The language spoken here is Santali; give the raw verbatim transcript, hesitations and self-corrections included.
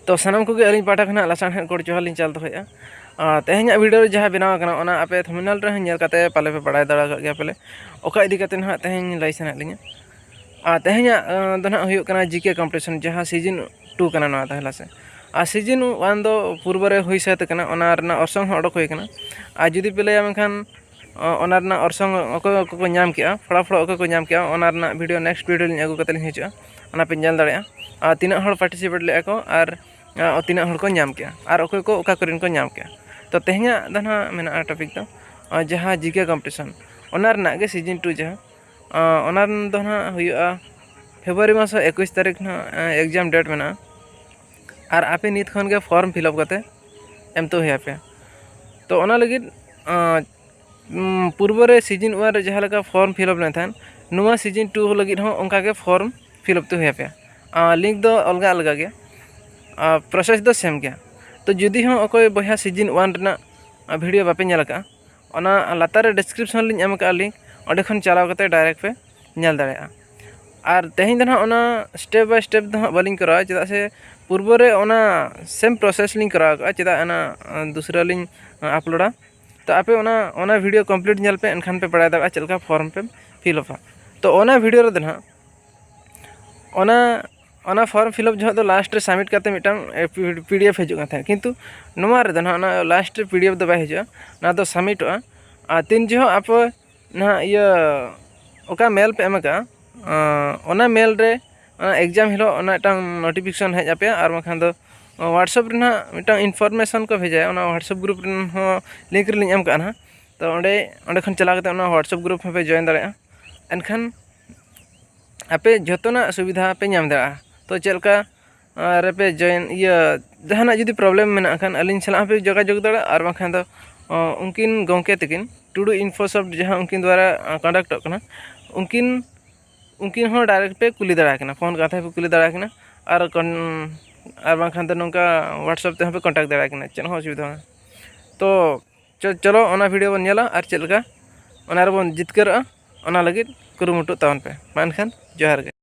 ᱛᱚ ᱥᱟᱱᱟᱢ ᱠᱚᱜᱮ ᱟᱹᱞᱤᱧ ᱯᱟᱦᱴᱟ ᱠᱷᱚᱱᱟᱜ ᱞᱟᱥᱟᱲᱦᱮᱫ ᱜᱚᱰ ᱡᱚᱦᱟᱨ ᱞᱤᱧ ᱪᱟᱞ ᱫᱚᱦᱚᱭᱮᱫᱼᱟ᱾ ᱟᱨ ᱛᱮᱦᱮᱧᱟᱜ video ᱨᱮ ᱡᱟᱦᱟᱸ ᱵᱮᱱᱟᱣ ᱟᱠᱟᱱᱟ, ᱚᱱᱟ ᱟᱯᱮ thumbnail ᱨᱮᱦᱚᱸ ᱧᱮᱞ ᱠᱟᱛᱮ ᱯᱟᱞᱮ ᱯᱮ ᱵᱟᱲᱟᱭ ᱫᱟᱲᱮ ᱟᱠᱟᱫ ᱜᱮᱭᱟ ᱯᱟᱞᱮ, ᱚᱠᱟ ᱤᱫᱤ ᱠᱟᱛᱮ ᱱᱟᱦᱟᱜ ᱛᱮᱦᱮᱧ ᱞᱟᱹᱭ ᱥᱟᱱᱟᱭᱮᱫ ᱞᱤᱧᱟ᱾ ᱟᱨ ᱛᱮᱦᱮᱧᱟᱜ, ᱟᱸ, ᱫᱚ ᱱᱟᱦᱟᱜ ᱦᱩᱭᱩᱜ ᱠᱟᱱᱟ GK competition, ᱡᱟᱦᱟᱸ season two ᱠᱟᱱᱟ ᱱᱚᱣᱟ ᱫᱚ, ᱦᱮᱞᱟ ᱥᱮ᱾ ᱟᱨ season one ᱫᱚ ᱯᱩᱨᱵᱚ ᱨᱮ ᱦᱩᱭ ᱥᱟᱹᱛ ᱟᱠᱟᱱᱟ, ᱚᱱᱟ ᱨᱮᱱᱟᱜ ᱚᱨᱥᱚᱝ ᱦᱚᱸ ᱚᱰᱚᱠ ᱦᱩᱭ ᱟᱠᱟᱱᱟ᱾ ᱟᱨ ᱡᱩᱫᱤ ᱯᱮ ᱞᱟᱹᱭᱟ ᱢᱮᱱᱠᱷᱟᱱ, ᱚ, ᱚᱱᱟ ᱨᱮᱱᱟᱜ ᱚᱨᱥᱚᱝ ᱚᱠᱚᱭ ᱠᱚᱠᱚ ᱧᱟᱢ ᱠᱮᱜᱼᱟ, ᱯᱷᱚᱲᱟ ᱯᱷᱚᱲᱟ ᱚᱠᱚᱭ ᱠᱚ ᱧᱟᱢ ᱠᱮᱜᱼᱟ, ᱚᱱᱟ ᱨᱮᱱᱟᱜ video next video ᱞᱤᱧ ᱟᱹᱜᱩ ᱠᱟᱛᱮ ᱞᱤᱧ ᱦᱤᱡᱩᱜᱼᱟ, ᱚᱱᱟ ᱯᱮ ᱧᱮᱞ ᱫᱟᱲᱮᱭᱟᱜᱼᱟ᱾ ᱟᱨ ᱛᱤᱱᱟᱹᱜ ᱦᱚᱲ participate ᱞᱮᱜᱼᱟ ᱠᱚ ᱟᱨ, ᱟᱨ ᱛᱤᱱᱟᱹᱜ ᱦᱚᱲ ᱠᱚ ᱧᱟᱢ ᱠᱮᱜᱼᱟ ᱟᱨ ᱚᱠᱚᱭ ᱠᱚ ᱚᱠᱟ ᱠᱚᱨᱮᱱ ᱠᱚ ᱧᱟᱢ ᱠᱮᱜᱼᱟ᱾ ᱛᱚ ᱛᱮᱦᱮᱧᱟᱜ ᱫᱚ ᱱᱟᱦᱟᱜ ᱢᱮᱱᱟᱜᱼᱟ topic ᱫᱚ, ᱟᱨ ᱡᱟᱦᱟᱸ GK competition, ᱚᱱᱟ ᱨᱮᱱᱟᱜ ᱜᱮ season two ᱡᱟᱦᱟᱸ, ᱟᱨ ᱚᱱᱟ ᱫᱚ ᱱᱟᱦᱟᱜ ᱦᱩᱭᱩᱜᱼᱟ February ᱢᱟᱥ ᱮᱠᱩᱥ ᱛᱟᱹᱨᱤᱠᱷ ᱱᱟᱦᱟᱜ, ᱟᱨ exam date ᱢᱮᱱᱟᱜᱼᱟ᱾ ᱟᱨ ᱟᱯᱮ ᱱᱤᱛ ᱠᱷᱚᱱ ᱜᱮ form fill up ᱠᱟᱛᱮ ᱮᱢ ᱛᱚ ᱦᱩᱭ ᱟᱯᱮᱭᱟ᱾ ᱛᱚ ᱚᱱᱟ ᱞᱟᱹᱜᱤᱫ, ᱟᱨ, ᱩᱢ, ᱯᱩᱨᱵᱚ ᱨᱮ season one ᱨᱮ ᱡᱟᱦᱟᱸ ᱞᱮᱠᱟ form fill up ᱞᱮᱱ ᱛᱟᱦᱮᱸᱫ, ᱱᱚᱣᱟ season two ᱞᱟᱹᱜᱤᱫ ᱦᱚᱸ ᱚᱱᱠᱟ ᱜᱮ form fill up ᱛᱚ ᱦᱩᱭ ᱟᱯᱮᱭᱟ᱾ ᱟᱨ link ᱫᱚ ᱟᱞᱜᱟ ᱟᱞᱜᱟ ᱜᱮᱭᱟ᱾ ᱟᱨ process ᱫᱚ same ᱜᱮᱭᱟ᱾ ᱛᱚ ᱡᱩᱫᱤ ᱦᱚᱸ ᱚᱠᱚᱭ ᱵᱚᱭᱦᱟ season one ᱨᱮᱱᱟᱜ, ᱟᱨ, video ᱵᱟᱯᱮ ᱧᱮᱞ ᱟᱠᱟᱫᱼᱟ, ᱚᱱᱟ ᱞᱟᱛᱟᱨ ᱨᱮ description ᱞᱤᱧ ᱮᱢ ᱟᱠᱟᱫᱼᱟ link, ᱚᱸᱰᱮ ᱠᱷᱚᱱ ᱪᱟᱞᱟᱣ ᱠᱟᱛᱮ direct ᱯᱮ ᱧᱮᱞ ᱫᱟᱲᱮᱭᱟᱜᱼᱟ᱾ ᱟᱨ ᱛᱮᱦᱮᱧ ᱫᱚ ᱱᱟᱦᱟᱜ ᱚᱱᱟ step by step ᱫᱚ ᱦᱟᱸᱜ ᱵᱟᱹᱞᱤᱧ ᱠᱚᱨᱟᱣᱟ, ᱪᱮᱫᱟᱜ ᱥᱮ ᱯᱩᱨᱵᱚ ᱨᱮ ᱚᱱᱟ same process ᱞᱤᱧ ᱠᱚᱨᱟᱣ ᱟᱠᱟᱫᱼᱟ, ᱪᱮᱫᱟᱜ ᱚᱱᱟ, ᱟᱨ, ᱫᱩᱥᱨᱟ ᱞᱤᱧ, ᱟᱨ, uploadᱟ᱾ ᱛᱚ ᱟᱯᱮ ᱚᱱᱟ, ᱚᱱᱟ video complete ᱧᱮᱞ ᱯᱮ, ᱮᱱᱠᱷᱟᱱ ᱯᱮ ᱵᱟᱲᱟᱭ ᱫᱟᱲᱮᱭᱟᱜᱼᱟ ᱪᱮᱫ ᱞᱮᱠᱟ form ᱯᱮ fill upᱟ᱾ ᱛᱚ ᱚᱱᱟ video ᱨᱮᱫᱚ ᱱᱟᱦᱟᱜ ᱚᱱᱟ, ᱚᱱᱟ form fill up ᱡᱚᱦᱚᱜ ᱫᱚ last ᱨᱮ submit ᱠᱟᱛᱮ ᱢᱤᱫᱴᱟᱝ, ᱮ, PDF ᱦᱤᱡᱩᱜ ᱠᱟᱱ ᱛᱟᱦᱮᱸᱫ, ᱠᱤᱱᱛᱩ ᱱᱚᱣᱟ ᱨᱮᱫᱚ ᱱᱟᱦᱟᱜ ᱚᱱᱟ last ᱨᱮ PDF ᱫᱚ ᱵᱟᱭ ᱦᱤᱡᱩᱜᱼᱟ, ᱚᱱᱟ ᱫᱚ submitᱚᱜᱼᱟ᱾ ᱟᱨ ᱛᱤᱱ ᱡᱚᱦᱚᱜ ᱟᱯᱮ ᱱᱟᱦᱟᱜ ᱤᱭᱟᱹ ᱚᱠᱟ mail ᱯᱮ ᱮᱢ ᱟᱠᱟᱫᱼᱟ, ᱟᱸ, ᱚᱱᱟ mail ᱨᱮ ᱚᱱᱟ exam ᱦᱤᱞᱳᱜ ᱚᱱᱟ ᱢᱤᱫᱴᱟᱝ notification ᱦᱮᱡ ᱟᱯᱮᱭᱟ, ᱟᱨ ᱵᱟᱝᱠᱷᱟᱱ ᱫᱚ WhatsApp ᱨᱮ ᱱᱟᱦᱟᱜ ᱢᱤᱫᱴᱟᱝ information ᱠᱚ ᱵᱷᱮᱡᱟᱭᱟ᱾ ᱚᱱᱟ WhatsApp group ᱨᱮᱱ ᱦᱚᱸ link ᱨᱮᱞᱤᱧ ᱮᱢ ᱠᱟᱜᱼᱟ ᱱᱟᱦᱟᱜ᱾ ᱛᱚ ᱚᱸᱰᱮ, ᱚᱸᱰᱮ ᱠᱷᱚᱱ ᱪᱟᱞᱟᱣ ᱠᱟᱛᱮ ᱚᱱᱟ WhatsApp group ᱦᱚᱸᱯᱮ join ᱫᱟᱲᱮᱭᱟᱜᱼᱟ᱾ ᱮᱱᱠᱷᱟᱱ ᱟᱯᱮ ᱡᱷᱚᱛᱚᱱᱟᱜ ᱥᱩᱵᱤᱫᱷᱟ ᱯᱮ ᱧᱟᱢ ᱫᱟᱲᱮᱭᱟᱜᱼᱟ᱾ ᱛᱚ ᱪᱮᱫ ᱞᱮᱠᱟ, ᱟᱨ ᱨᱮᱯᱮ join, ᱤᱭᱟᱹ, ᱡᱟᱦᱟᱱᱟᱜ ᱡᱩᱫᱤ problem ᱢᱮᱱᱟᱜ ᱠᱷᱟᱱ, ᱟᱹᱞᱤᱧ ᱥᱟᱞᱟᱜ ᱦᱚᱸᱯᱮ ᱡᱳᱜᱟᱡᱳᱜᱽ ᱫᱟᱲᱮᱭᱟᱜᱼᱟ, ᱟᱨ ᱵᱟᱝᱠᱷᱟᱱ ᱫᱚ, ᱚ, ᱩᱱᱠᱤᱱ ᱜᱚᱢᱠᱮ ᱛᱟᱹᱠᱤᱱ, ᱴᱩᱰᱩ Infosoft ᱡᱟᱦᱟᱸ ᱩᱱᱠᱤᱱ ᱫᱣᱟᱨᱟ, ᱟ, conductᱚᱜ ᱠᱟᱱᱟ, ᱩᱱᱠᱤᱱ, ᱩᱱᱠᱤᱱ ᱦᱚᱸ direct ᱯᱮ ᱠᱩᱞᱤ ᱫᱟᱲᱮᱭᱟᱠᱤᱱᱟ, phone ᱠᱟᱛᱮ ᱦᱚᱸᱯᱮ ᱠᱩᱞᱤ ᱫᱟᱲᱮᱭᱟᱠᱤᱱᱟ, ᱟᱨ ᱠᱚᱱ-, ᱟᱨ ᱵᱟᱝᱠᱷᱟᱱ ᱫᱚ ᱱᱚᱝᱠᱟ WhatsApp ᱛᱮᱦᱚᱸ ᱯᱮ contact ᱫᱟᱲᱮᱭᱟᱠᱤᱱᱟ, ᱪᱮᱫ ᱦᱚᱸ ᱚᱥᱩᱵᱤᱫᱷᱟ ᱵᱟᱝ᱾ ᱛᱚ ᱪᱚ-, ᱪᱚᱞᱚ ᱚᱱᱟ video ᱵᱚᱱ ᱧᱮᱞᱟ ᱟᱨ ᱪᱮᱫ ᱞᱮᱠᱟ ᱚᱱᱟ ᱨᱮᱵᱚᱱ ᱡᱤᱛᱠᱟᱹᱨᱚᱜᱼᱟ, ᱚᱱᱟ ᱞᱟᱹᱜᱤᱫ ᱠᱩᱨᱩᱢᱩᱴᱩᱜ ᱛᱟᱵᱚᱱ ᱯᱮ᱾ ᱢᱟ ᱮᱱᱠᱷᱟᱱ ᱡᱚᱦᱟᱨ ᱜᱮ᱾